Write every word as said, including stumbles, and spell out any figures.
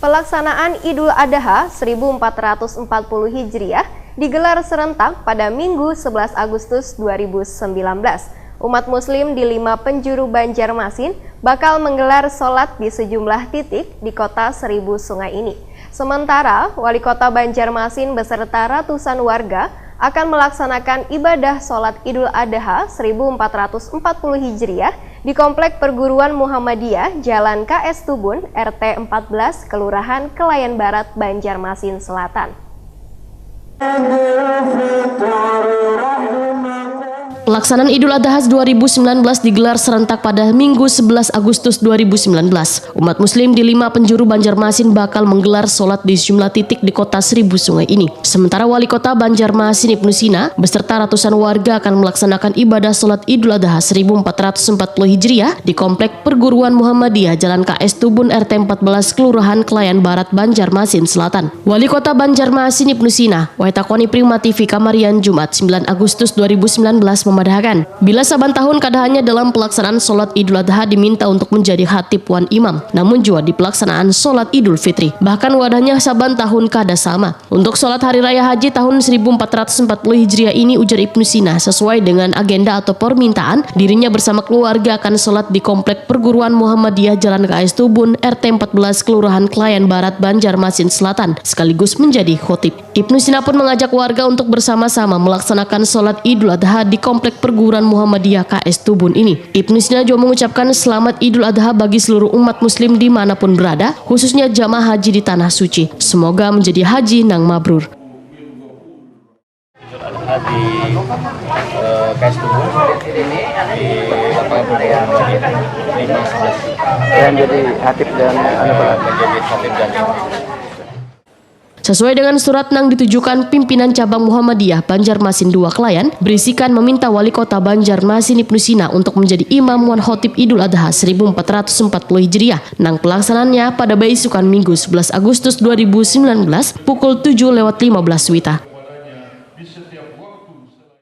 Pelaksanaan Idul Adha seribu empat ratus empat puluh Hijriah digelar serentak pada Minggu sebelas Agustus dua ribu sembilan belas. Umat muslim di lima penjuru Banjarmasin bakal menggelar sholat di sejumlah titik di kota Seribu Sungai ini. Sementara, Wali Kota Banjarmasin beserta ratusan warga akan melaksanakan ibadah sholat Idul Adha seribu empat ratus empat puluh Hijriah di Komplek Perguruan Muhammadiyah, Jalan K S Tubun, R T empat belas, Kelurahan Kelayan Barat, Banjarmasin Selatan. Pelaksanaan Idul Adha dua ribu sembilan belas digelar serentak pada Minggu sebelas Agustus dua ribu sembilan belas. Umat muslim di lima penjuru Banjarmasin bakal menggelar sholat di sejumlah titik di kota Seribu Sungai ini. Sementara Wali Kota Banjarmasin Ibnu Sina beserta ratusan warga akan melaksanakan ibadah sholat Idul Adha seribu empat ratus empat puluh Hijriah di Komplek Perguruan Muhammadiyah, Jalan K S Tubun, R T empat belas, Kelurahan Kelayan Barat, Banjarmasin Selatan. Wali Kota Banjarmasin Ibnu Sina, wayah takoni Prima T V kamarian Jumat sembilan Agustus dua ribu sembilan belas, memadahakan, bila saban tahun kada hanya dalam pelaksanaan sholat Idul Adha diminta untuk menjadi khatib wan imam, namun jua di pelaksanaan sholat Idul Fitri. Bahkan wadahnya saban tahun kada sama. Untuk sholat Hari Raya Haji tahun seribu empat ratus empat puluh Hijriah ini, ujar Ibnu Sina, sesuai dengan agenda atau permintaan, dirinya bersama keluarga akan sholat di Komplek Perguruan Muhammadiyah, Jalan K S Tubun, R T empat belas, Kelurahan Kelayan Barat, Banjarmasin Selatan, sekaligus menjadi khotib. Ibnu Sina pun mengajak warga untuk bersama-sama melaksanakan sholat Idul Adha di Komplek Perguruan Muhammadiyah K S Tubun ini. Ibnu Sina juga mengucapkan selamat Idul Adha bagi seluruh umat muslim dimanapun berada, khususnya jamaah haji di Tanah Suci. Semoga menjadi haji nang mabrur. Di eh, K S Tubun di lapangan perguruan Muhammadiyah lima sebelas. Yang jadi hatib dan anu Pak? Menjadi khatib dan imam. Sesuai dengan surat nang ditujukan pimpinan cabang Muhammadiyah Banjarmasin dua Kelayan, berisikan meminta Wali Kota Banjarmasin Ibnu Sina untuk menjadi imam wan khotib Idul Adha seribu empat ratus empat puluh Hijriah, nang pelaksanaannya pada baisukan Minggu sebelas Agustus dua ribu sembilan belas pukul tujuh lewat lima belas wita.